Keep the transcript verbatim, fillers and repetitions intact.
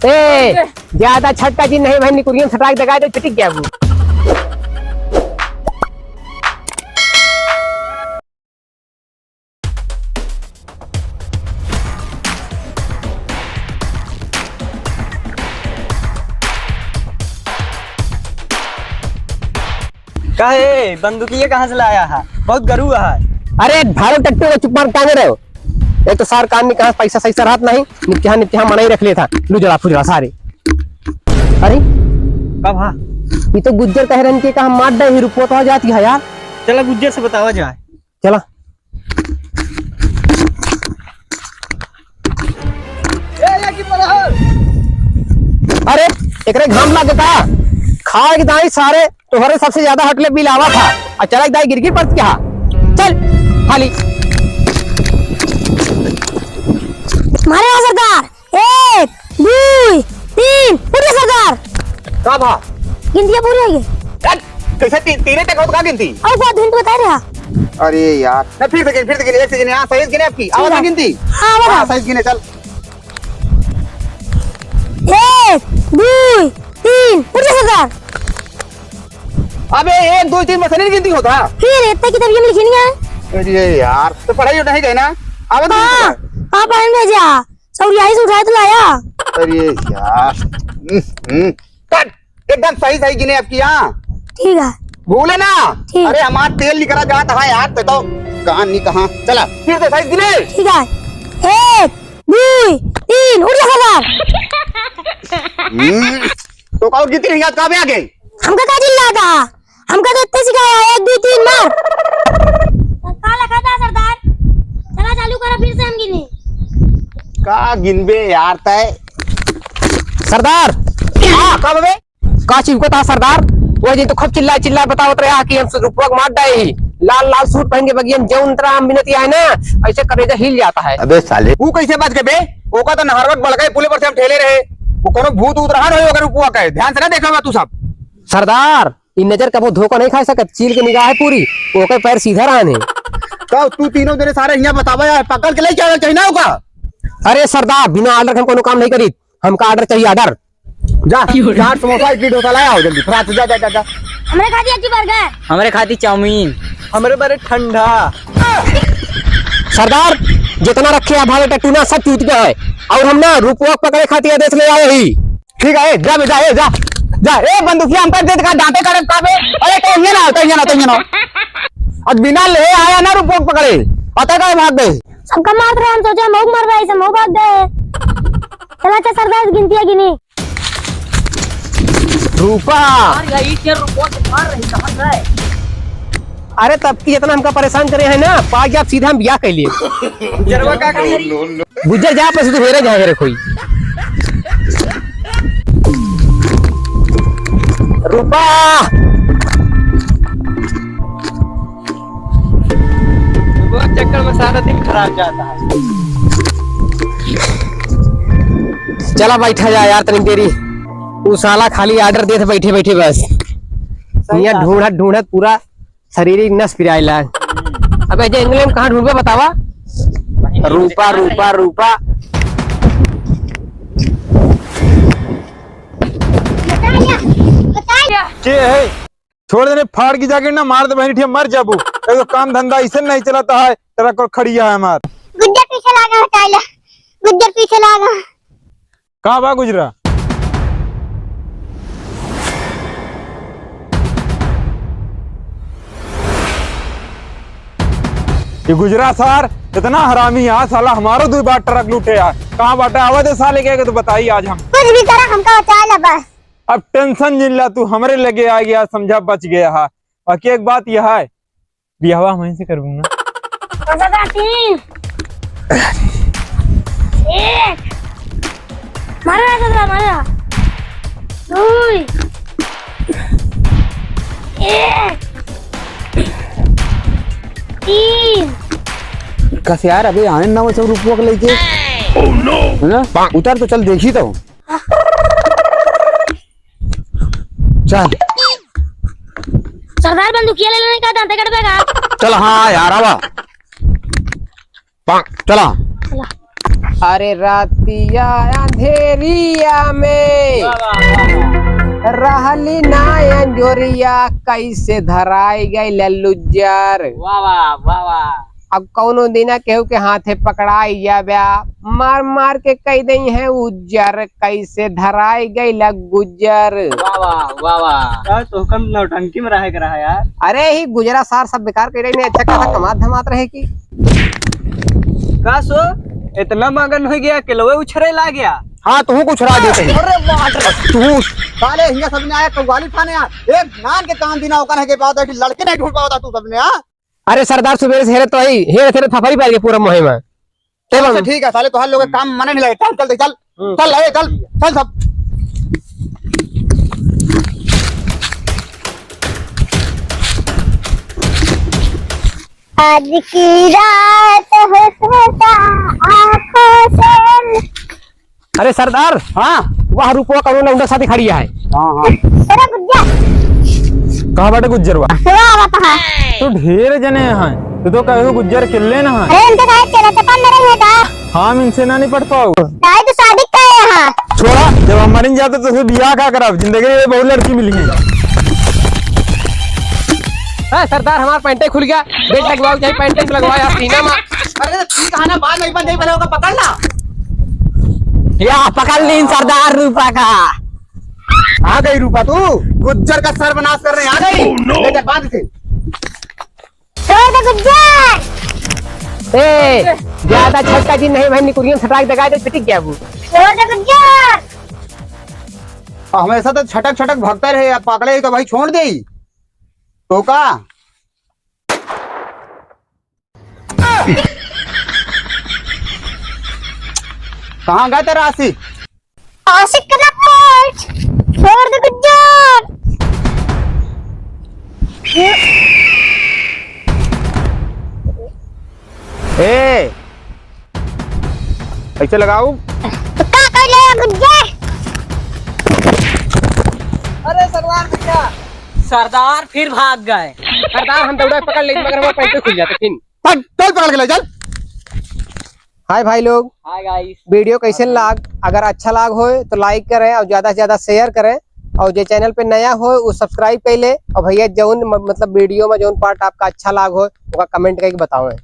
ए, ज्यादा छट्टा जी नहीं भाई, निकुरियन सटाक दगा दे, छिटिक गया वो। काहे, बंदूकिया कहाँ से लाया है? बहुत गरू है। अरे, भाड़ो टट्टू का चुप मार टांगे रहे हो। एक तो सार काम नहीं, कहाँ पैसा सही से रहत नहीं, नित्या, नित्या मनाई रख लेता। लू जड़ा फुजड़ा सारे। अरे, का भा? ये तो गुज्जर कह रहे हैं कि कहाँ मार डे ही रुपो तो आ जाती है यार। चला गुज्जर से बतावा जाए। चला। ए, ये की पड़ा है? अरे, एकरे घाम लाग का? खाए के दाई सारे, तोहरे सबसे ज्यादा हटले बिल आवा था। आ चला एक दाई गिरगिट पर क्या? चल, खाली। मारे हो सरदार। एक, दुई, तीन, उठ जा सरदार। का भा? गिनतिया पूरी हो गई। हट, कैसे ती-, तीने तक होत का गिनती? और का धुन तो बता रहा। अरे यार, ना फिर से गिन, फिर से गिन, एक से गिने, हाँ, सही से गिने आपकी। आवाज ठीक है। गिनती? हाँ, आवाज हाँ, है। सही से गिने, चल। एक, दुई, तीन, उठ जा सरदार। अबे, एक, दुई, तीन में से नहीं गिनती होता। फिर इतना किताब ये में लिखी नहीं है। अरे यार, तो पढ़ाई नहीं गए ना? आवाज हाँ, गिनती है। हाँ, पढ़ाई में जा। सौरियाही से उठाए तो लाया। अरे यार। हम्म, हम्म। कट। एकदम सही सही गिने आपकी यहाँ। ठीक है। भूले ना। ठीक। अरे हमार तेल निकला जाता है यार, ते तो कहाँ नहीं कहाँ। चला, फिर से सही गिने। ठीक है। एक, दुई, तीन, उठ जा सरदार। हम्म, तो कहो गिनती नहीं याद कहाँ पे आ गई? हमका का चिल्लाता? हमका तो इतने सिखाया, एक, दुई, तीन, मार। का लिखा था सरदार? चला चालू करा, फिर से हम गिने। का गिनबे यार तय? सरदार! हाँ, का बे? का चिपको था सरदार? वो जी तो खूब चिल्ला चिल्ला बतावत रहा कि हम रुपवा के मार डाए ही। लाल लाल सूट पहन के बगिया में जौन तरह हम बिनती आए ना, ऐसे करेजा हिल जाता है। अबे साले। वो कैसे बच गए बे? ओका तो नहरवा के बड़का पुले पर से हम ठेले रहे। वो कोनो भूत उत रहा न हो अगर रुपवा के। ध्यान से ना देखा तू सब। सरदार, ई नजर कबो धोखा नहीं खा सकत, चील के निगाह है पूरी, ओकर पैर सीधा रहन है। का तू तीनों जने सारे हियाँ बतावा यार, पकड़ के ले जावे चाहिए ना ओका। अरे सरदार, बिना order के हम कोनो काम नहीं करी, हमका order चाहिए order। जा, चाट समोसा इडली डोसा लाया हो जल्दी, फटाक से जा, जा, जा, जा। हमरे खातिर एक बर्गर। हमरे खातिर चाउमीन। हमरे बारे ठंडा। सरदार, जितना रखे हैं भाड़े टट्टू ना, सब चूतिया है। और हम ना रुपवा पकड़े खातिर आदेश ले आए ही। ठीक है, ए, जा बे, जा, ए, जा, जा, ए, बंदूकिया हमका दे, का दांते काटे का बे? अरे, तो ये ना, तो ये ना, तो ये ना। आज बिना ले आया ना रुपवा पकड़े, पता का भाग गए। सबका मारत रहे, हम सोचे मऊ मर रहा है, ऐसे मऊ भाग गए। चला, अच्छा, सरदार, गिनती है कि नहीं? रूपा। यार, यही के रुपवा से मार रही, कहाँ गए? अरे, तब की इतना हमका परेशान करे है ना, पाक जाब सीधा हम बियाह कर लिए। गुजरवा का करी? गुजर जा, बस तू हेरे जा, हेरे कोई। रूपा। वो चक्कर में सारा दिन खराब जाता है। चला बैठा जा यार, तनी देरी। उ साला खाली order देत बैठे बैठे बस। सही यहाँ बात। ढूंढत ढूंढत पूरा शरीर ही नस पिराए लाग। अबे, जे इंग्लैंड कहाँ ढूंढबे बतावा? रूपा, रूपा, रूपा। के है? छोड़ देने, फाड़ की जाके ना मार दे बहनी, ठीक मर जाबू। एगो काम धंधा ऐसे नहीं चलता है, तेरा को खड़िया है हमार। गुज्जर पीछे लागा, हटाइला। गुज्जर पीछे लागा। का बा गुजरा? ये गुजरा सार इतना हरामी है साला, हमारो दो बार ट्रक लूटे यार। कहाँ बाटे? आवा दे साले के तो बताई आज हम। कुछ भी करा, हमका बचा ले बस। अब tension जिन ला तू, हमरे लगे आ गया, समझा बच गया है। बाकी एक बात यह है, बियाहवा हम से करबू ना। दादा, तीन। एक। मारा, दादा, मारा। दुई। एक। तीन। कस यार, अबे आए ना वो सब रुपवा के लेके। Oh no! है ना? उतर तो चल, देखी तो। चल। सरदार बंदूकिया ले लेने का दांते कट देगा। चल, हाँ यार, आवा। चला। चला। अरे रतिया अंधेरिया में वाह, वाह, वाह, वाह। रहली ना अंजोरिया, कैसे धराई गइल लुज्जर। वाह, वाह, वाह, वाह। अब कौनो दिना केहू के हाथे पकड़ाई जाब्या, मार मार के कई दई है उज्जर, कैसे धराई गइल गुज्जर। वाह, वाह, वाह, वाह। का तोहकन नौटंकी में रहे के रहा यार। अरे ही गुजरा सार सब बेकार कइ रही ने, अच्छा खासा कमात धमात रहे की। का सो, इतना मगन होइ गया कि लोए उछरे ला गया। हाँ, तू कुछ रहा देते ही। अरे बाप रे। तू साले हिंगा सब ने आया कव्वाली थाने आ। एक नान के काम दिना ओकर है के पावत है कि लड़के नहीं ढूंढ पावत तू सब ने, हाँ? अरे सरदार, सुबेरे से हेरे तो ही, हेरे तेरे थपरी पार के पूरा मोहे में। ते अच्छा, बम। ठीक है, साले तोहार लोग के काम मने नहीं लगे। चल, चल, चल, चल। हम्म। चल, ए, चल, चल सब। आज की रात हुस्न का आंखों से अरे सरदार, हाँ। वह रूपवा कौनो लौंडा साथे खड़ी है। हाँ, हाँ। अरे गुज्जर। कहाँ बाटे गुज्जरवा? वाह, वाह, वाह। तो ढेर जने हैं, तू तो कहे गुज्जर किल्ले ना है। अरे इनके साथ चला चपन में रही है का? हम इनसे ना निपट पाओ। भाई तू शादी करे यहाँ। छोड़ा, जब हम मरिन जाते तो फिर बियाह का करब? जिंदगी में बहुत लड़की मिली है। हाँ, सरदार हमार पैंटे खुल गया, बेल्ट लगवाओ, चाहे पैंटे लगवाओ यार, सीना में। अरे तो ठीक है ना, बाद में एक बार नहीं बने होगा, पकड़ ला। या पकड़ लीन सरदार रूपा का। आ गई रूपा तू, गुज्जर का सर्वनाश करने आ गई। Oh, no! ले चल, बांध इसे। छोड़ दे गुज्जर। ए, ज्यादा छटका जी नहीं भाई, निकुरियन सटाक दगा दे, पिटिक गया वो। छोड़ दे गुज्जर। हमेशा तो छटक छटक भगता रहे, अब पकड़े ही तो भाई छोड़ दे। तो का? कहाँ गए तेरा आशिक? आशिक का लपेट, छोड़ दे गुज्जर। ए, ऐसे लगाओ। तो का कर ले गुज्जर? अरे सरदार भैया। सरदार फिर भाग गए। सरदार हम दौड़ा पकड़ ले, मगर वो पैसे खुल जाते फिर। चल, चल पकड़ के ले चल। हाय भाई लोग, हाय गाइस। वीडियो कैसे लाग? अगर अच्छा लाग होए तो लाइक करें और ज्यादा से ज्यादा शेयर करें, और जे चैनल पे नया होए वो सब्सक्राइब कर ले। और भैया जौन म-, मतलब वीडियो में जौन पार्ट आपका अच्छा लाग होए ओका कमेंट करके बतावें।